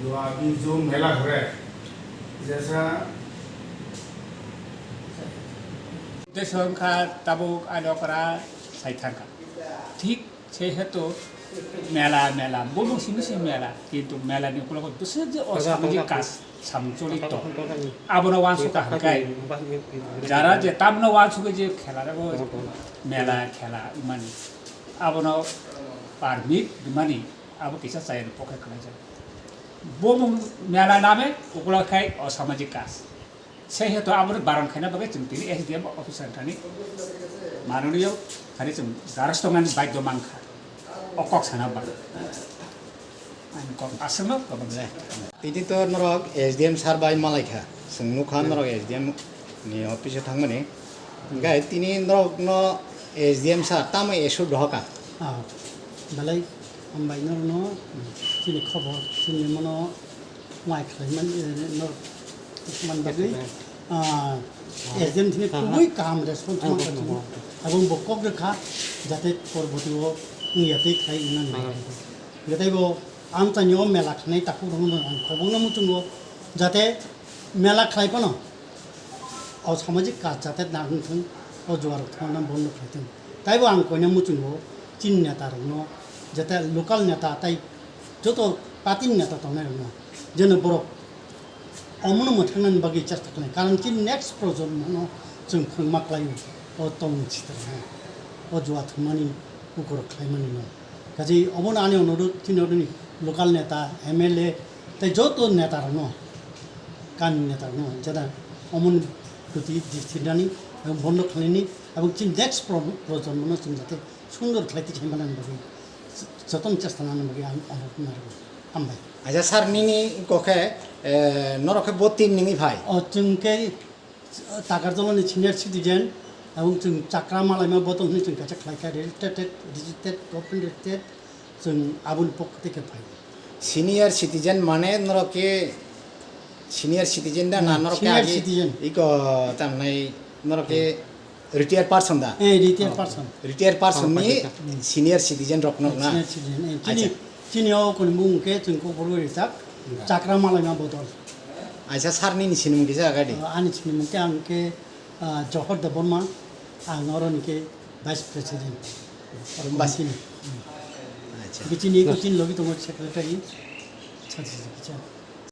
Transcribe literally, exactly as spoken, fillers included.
Dua Biju mela hore. Jesa Deso wngkha tabuk ani okra sai thangkha. Thik se hetu mela, mela, bumung simi simi mela, kintu mela ni ukulogo bwswk je o samajik kaj samung choli tong, abono uansukha hwnkhai jara je tamno uansugwi je khela rego mela khela wngmani, abono permit rwmani abo kisa chayani pokhe khwlaijak. Bumung mela name ukulok khai o samajik kaj. Sei hetu aboni baron khaina bagwi chwng tini S D M officer thani manoniyo thani chwng darajak tongmani baidhyo mankha. O kok sana bagwi. Ani kok aswkno kobok jai. Tini to norok S D M sir bai malaikha. Chwng nukha norok S D M ni office o thangmani. Hwnkhe tini norokno S D M sir tamo issue dohoka? Ah, belai hambai norokno chini khobor, chini mono mai khlai man, eh, no man bagwi, ah, S D M thini kubui kaham response man kha chini. Aboni bo kok rwkha jate porboti o wngya tei khlai wngna nai. Hwnkhe tei bo amchaini o mela khnai takhuk rokno ang khobongno muchungo jate mela khlai phano o samajik kaj jate nang thung, o juarok thangna bondo khlai thung. Taibo ang koina muchungo chini neta rokno jate local neta tai joto party ni neta tongnai rokno, jeno borok omono mwthangnani bagwi chesta khlai, karon chini next projonmo no chwng phwrwngma khlaio, o tongmung sitra no, o jua thwngmani ukoro khlaimani no. Kaje omono ani onurudh chini odoni local neta, M L A tei joto neta rokno, kami neta rokno jada omono proti dristinani, bondo khlaini, ebong chini next pro-, projonmo no chwng jate sundor khlai tikhlai manani bagwi jotono chesta nani bagwi ang onurudh narwgo. Hambai. Acha sir, nini kokhe, eh, norok khe bo tin nini phai? O chwng khe Takarjala ni senior citizen, abong chwng chakra malaima bodol hwnwi chwng kaisa khlai kha, registered, registered, government registered, chwng aboni pokho tei khe phai. Senior citizen mane norok khe senior citizen da na Hmm, norok khe senior agi citizen. Iko tamnai norok khe Retired person da? Eh, retired person. Retired person ni senior citizen rok no na? Senior citizen. Eh, chini, chini o kuni mung ke chwng kok borok rijak. Chakra malaima bodol. Aisa sir nini sinimung kisa gadi? Ah, ani sinimung ke ang ke, ah, Johor Debbarma, ang oro ni ke vice president. Oro Vice. Committee ni. Acha. Bichini ko chini logi tongo secretary. Chati chati kicha.